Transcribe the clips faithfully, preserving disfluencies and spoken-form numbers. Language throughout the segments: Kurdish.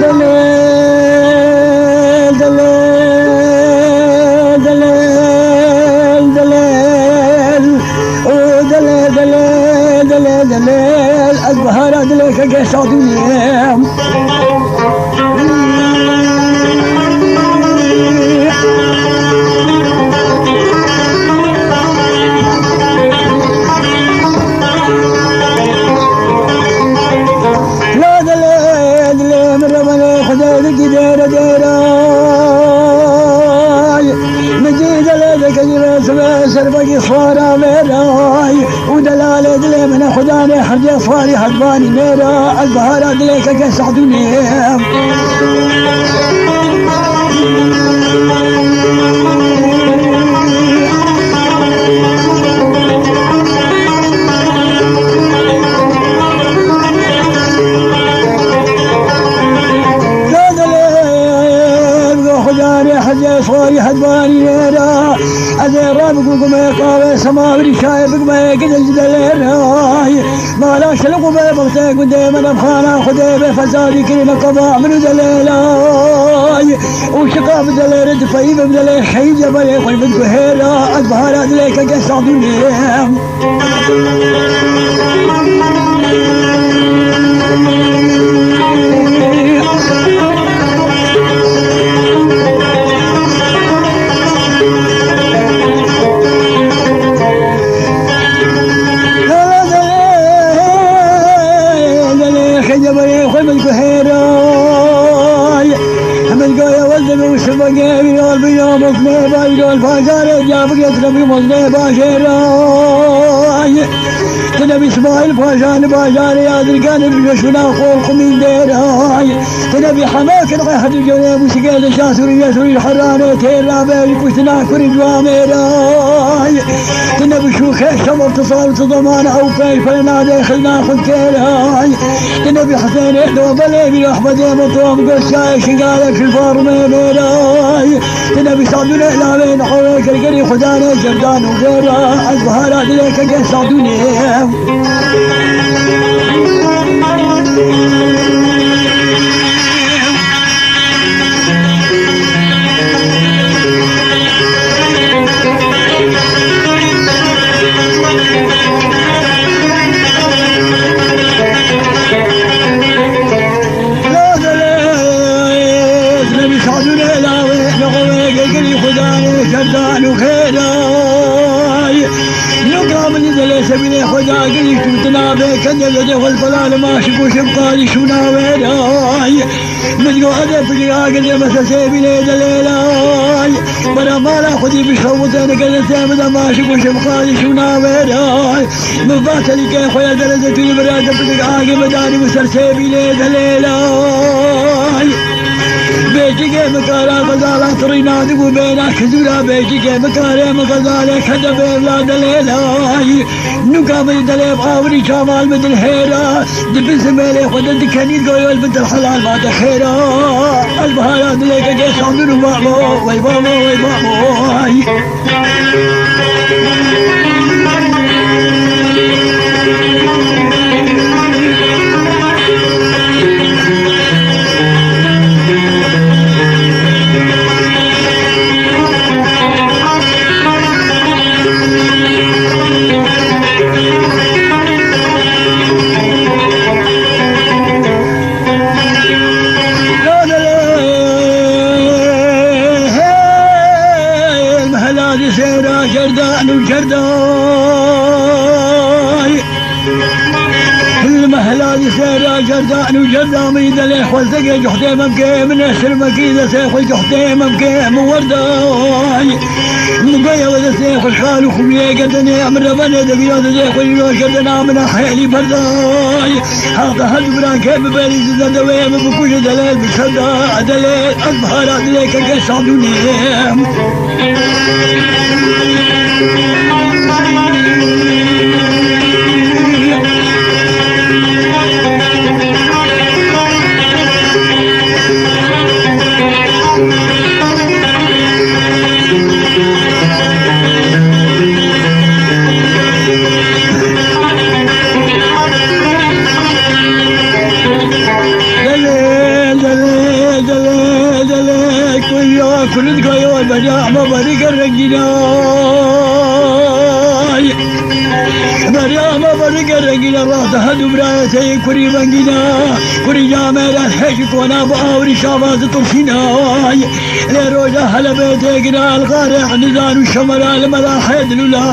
Delêl, delêl, delêl, delêl. O delêl, delêl, delêl, delêl. Ez bihara dilê kekê Sadûnê yêm. La dilê, dilê min remenê Xwedê dikî dêre dêray. Min dî delê dikecî vê sibê serbekî xwara mêray. Û delalê dilê min e Xwedanê herdê xwarî hedbanî mêra. Ez bihara dilê kekê Sadûnê yêm. Xwedê hecê sorî hedbanî wêra. Ez ê rabigumê qawê sema birîşayê bigmeyê gidil ji delê ray. Mala şiliq û bê bixtê gundê me demxana Xwedê bê fesadî kirî me qeba min û delê lay. Û şiqa bi delê re dipeyî bi delê xeyî ceberê xwe min guhêra. Ez bihara dilê kekê Sadûnê yêm. Hemen goya welde be û şibegê vîral bi ya mokmê bay dol bajarê diya bigê tu bi mozmê bajêray. Tu ne bi İsmail Paşa li bajarê ya dirganê bi şuna xol qumî dêray. Tu ne bi heme kirqe hedi gönê musike de şasuri yesuri haranê têra be kuştina kuri cuamêray. Tu ne bi şûxê şev tu sal tu zaman ew pey pey nade xilna xud kêray. Ti nebî Hesênê do belê bî Ehmedê Motom Goşayê Şingalê Şilfarmê Mêray. Ti nebî Sadûnê Lawê Nexewê Gergerî Xudanê Cerdan û Gêra. Ez bihara dilê kekê Sadûnê. Nuka min zelê sebînê xwe dagirî tûtina bê kendê zedê xwe li pelal maşik û şefqalî şûna wêray. Min got, "Edê pijik agir dê me sesê bînê delêlay." Bera mala xwedî bişewitê nike destê min de maşik û şefqalî şûna wêray. Min va telîkê xwe ya dere zetûnî bira de pijik agir me darî min ser sê bînê delêlay. Bêjikê min kara xezala tirîna dibû bêna kizûra bêjikê min karê min xezalê kede bêvla delêlay. Nuka min delê bi awirî çaval min dilhêra. Di bin simêlê xwe de dikenî goyol bi dil helal ma de xêra. Ez bihara dilê kekê Sadûnê babo, wey babo, wey babo, ay. Hêl mehela di sêra cerdan û cerday. Li mehela di sêra cerdan û cerda min delê xwezegê cuhtê memkê min e sirmekî destê xwe cuhtê memkê min werday. Min goya we destê xwe xal û xumiyê gerdenê min rebenê de vîra destê xwe îro gerdena min a hêlî berday. Haqda her du birankê bi berî zinde de wê min bikuje delê bi senda delê ez bihara dilê keke Sadûnê. Berîke rengînay. Meryama berîke rengîne, rast hemû birayê te yê kurî vengîne. Kurî camêre hêj kona bi awirî şava zî tirşînay. Lê roja Helebê têgine, li xarê Nizan û Şemera li Melahê Dilûla.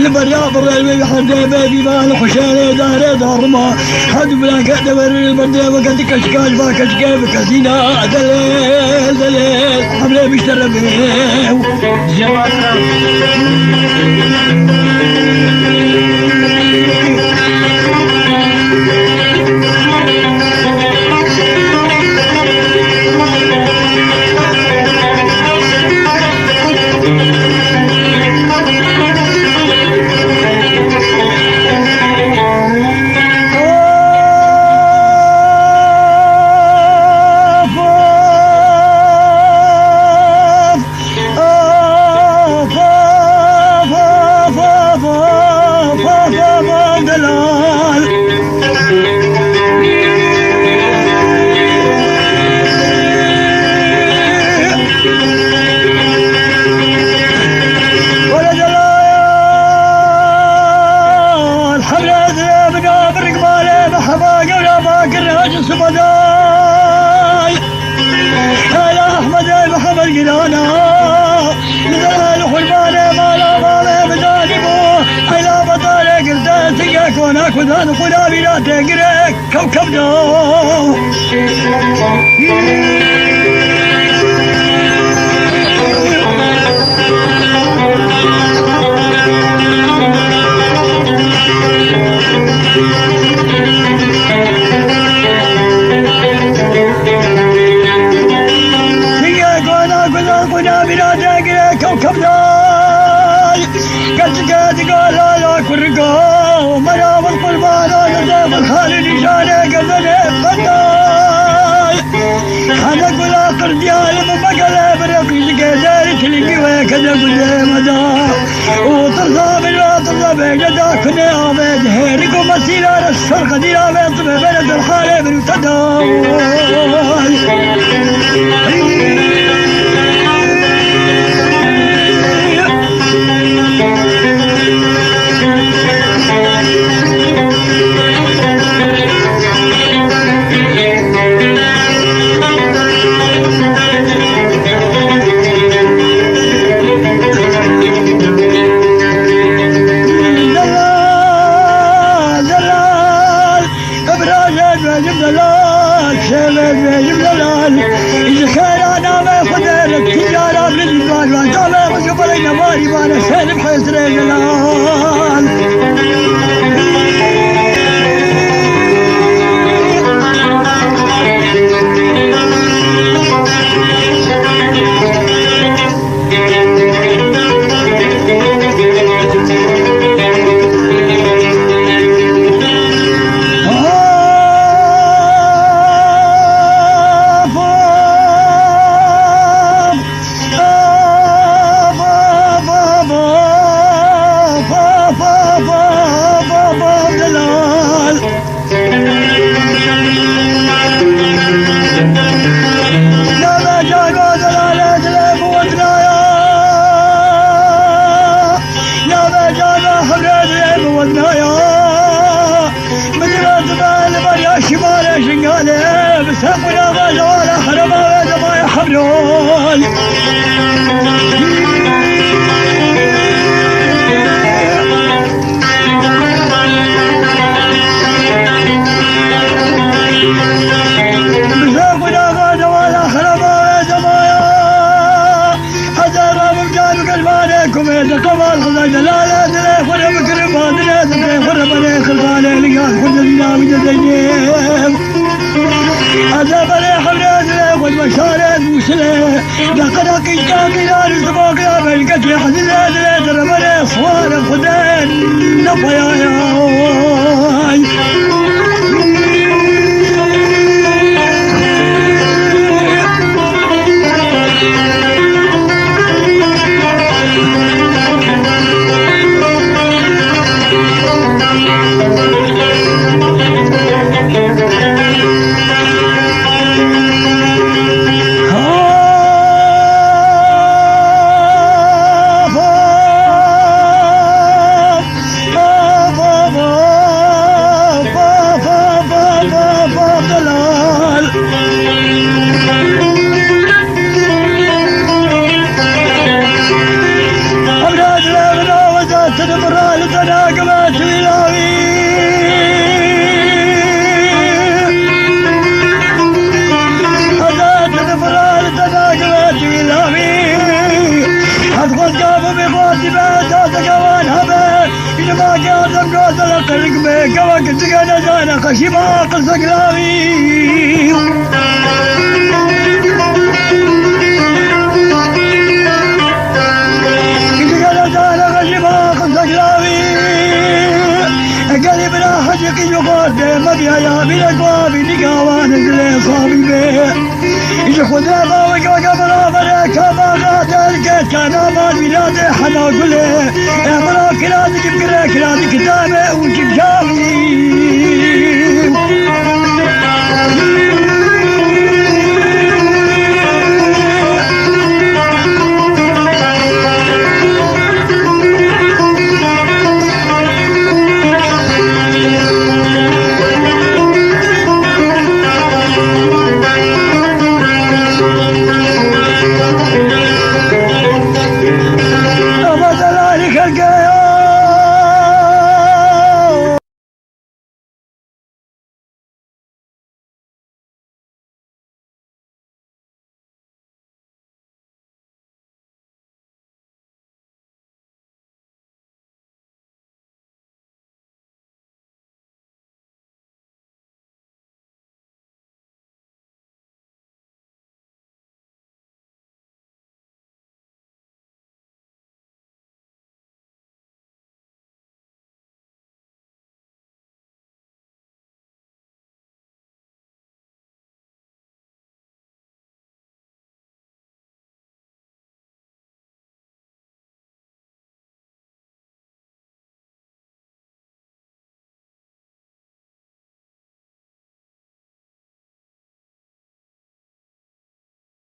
Li beriya birê wê herdê bê bîva li xuşerê darê darima. Hemû birayê te werî li berdê weke di keşka ji va keşkê bikezîna. Delêl, delêl, emrê bişterebê. Of, of, of, of, of, of, of, of, delal. Wele delal, hemle de bina birikmale, meheba gevra bakir hacı subaday. Hela Ehmedê Mihemed Gilana, li delal xurbanê mala bavê min danî bû. Hela betalê girte, tingê kona kudan xwina vîra tê girê kewkeb da. Tingê kona kudan xwina vîra tê girê kewkeb da. Keçike diga lala kurika, mera min qurbana, dede min xalî nîşanê gerdenê fetay. Hene gula qirdiya li min megelê, bire qîzike derî tilingî weke de gulê me da. Û tirsa min ra tirsa bêje da kunê avê dihêrik û mesîra re ser qedîra vê tu bebere derhalê min û te da. Delal, delal, Ibrahim bêjim delal, şêvê bêjim delal. Ji xêra navê Xwedê re tîcara min dîvan van. Çavê xwe ji belê nevarî vane, sêlim hêzirê delal. Navê cana delalê dilê min wendnaya. Navê cana hemrê dilê min wendnaya. Min dibe dibe li beriya şimalê jingalê. Bi ser qulaba jawala herema wê demaya hemroy. Bize Xuda va dewala xeraba ve demaya. Hezara bimcar û kelmanê kumê de qeval Xuda delale dilê xwe re bikirin badine dilê xwe re berê xirxalê li yad xwe de dîna wî de zeynê. Hezar berê hewlê dilê xwe de şarê dûsile. Deqereqî kamilan û zibaqiya belketê hezîzê dilê dereberê xware xwedê ne peyayay. Xeşîma qizek lavî. Gelê bira hecî qî yuxar de me biyaya bîre guavî nîgawan zilê xavî be. Ji xwe de bawek weke bira vere ka baxa derke kana mal mîladê hena gulê. E bira kira dikî kire kira dikî dame û çik çavî.